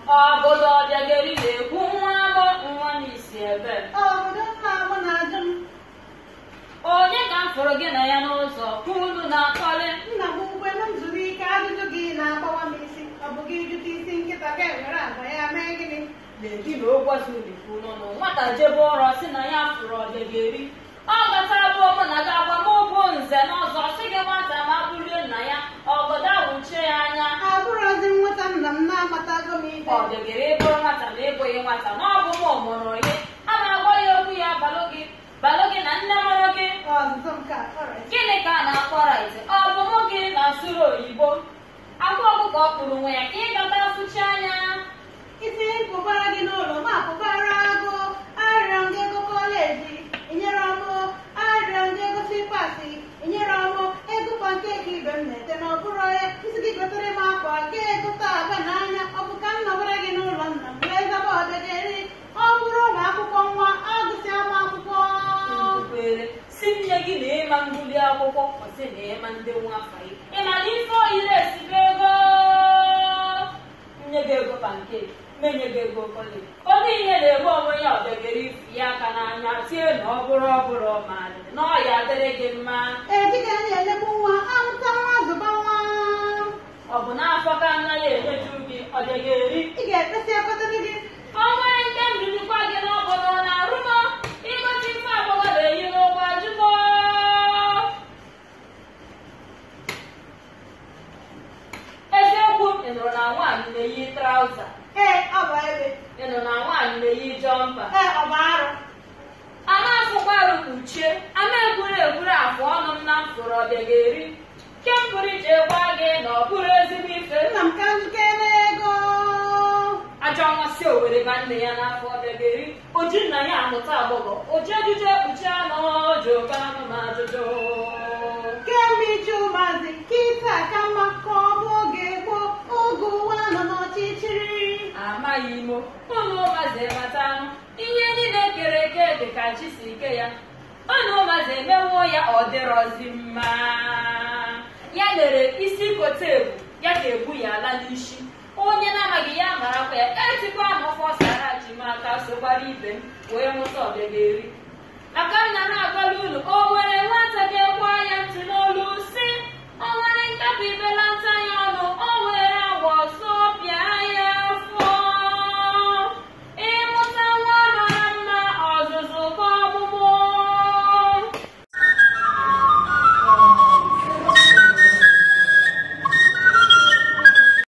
Obodo Ọbịageli na-ekwu nwa agbọ nwa n'isi ebe. Obodo nna m na-ajụ m. Onye ka m fụrụ gị na ya n'ụzọ ka unu na-akọlị? Nna m ukwe m zuru ike ajụjụ gị na-agbawa m isi. Ọ bụ gị jụta isi nkịta ga ewere agwa ya mee gịnị? Na-eji na ogwazurikwu n'ọnụ nwata jebe ụrọ si na ya fụrụ Ọbịageli. Ọ gatara bụ mụ na gị agbamụgwọ nze n'ọzọ sị gị nwata ma bulie nna ya ọgọdọ awụchie ya anya. Abụrụzi nwata nna m na-amatago m ife. Ọbịageli ịbụrụ nwata ma ịbụghị nwata na ọ bụ m mụrụ gị. A na-agwa ya okwu ya balụ gị na nne mụrụ gị. Ọzụzụ nke a, alright. Gịnị ka a na-akpọ right? Ọ bụ mụ gị na-asụrụ oyibo. Agwa ọkụkọ ọ kpụrụ nwe ya ka ị gata asụchi anya. Itinye nkụbara gị n'ụlọ ma akụbara agụ. Arịọ m gị ego kọleji, enyere m. Arịọ m gị ego sipasị, enyere m. Ego pankeki ibe m na-ete na ọ bụrụ ya. Isi gị gotere m akwa ga egote aba n'anya. Ọ bụ ka m nọbara gị n'ụlọ nna m wee zaba Ọbịageli. Ọ bụrụ ụlọ akwụkwọ nwa agụsịa m akwụkwọ. Nkwere si nne gị na ịma mbuli akwụkwọ kwụsị na ịma ndị nwa afọ gị. Ị ma na ife oyiri esibe ego nye gị ego pankeki menye gị ego kọleji. Onye ihe na-eme onwe ya Ọbịageli ifu ya aka n'anya tie na ọ bụrụ ọ bụrụ ma dị na ọ ya adịrị gị mma. Ejike na-emegbu nwa amụta nwa zụba nwa. Ọ bụ n'afọ ka nna ya emeju gị Ọbịageli. Ị ga-ekpesi ekpetara gị. Ọnwa nke mbirikwa gị n'ọbụrụ na arụmọ ịgote ife agbọghọ na-eyi n'ụgbọ ajụmọ. Eziokwu, ị nụrụ na nwaanyị na-eyi trauza? Ee, ọ bụ ebe. Ị nụrụ na nwaanyị na-eyi jọmpa? Ee, ọ bụ arụ. Ama afụkwa arụ kpuchie, ama ekwuru ekwuru afụ ọnụ m na mfụrụ Ọbịageli. Kempụrụ ije gwa gị na ọ bụrụ ezigbo ife. Nna m ka njikere ego. Ajọ nwa si Owere ba nne ya n'afọ Ọbịageli. Oji nna ya amụta agbọghọ, oji ejije ekpuchi anụ oji oke anụ ma ajụjụ. Kemgbe ichi ụmụazị kịta ka mma ka ọ bụ oge gboo, oge ụwa nọ n'ọchịchịrị. Amaghị imo, ụmụ ụmụazị mata anụ, ihe niile kere eke dị ka chi si ike ya. Ụmụ ụmụazị emewo ya ọ dịrọzi mma. Ya mere isi kote ebu, ya ga-ebu ya ala n'isi. Onye na-amaghị ya marakwa ya, etikwa m ọfọ sara ji m aka sogbara ibe m wee mụta Ọbịageli. Aka nna na-agwala unu, o nwere nwata ga-ekwe anya ntị n'olu si, o nwere nkapụ ibele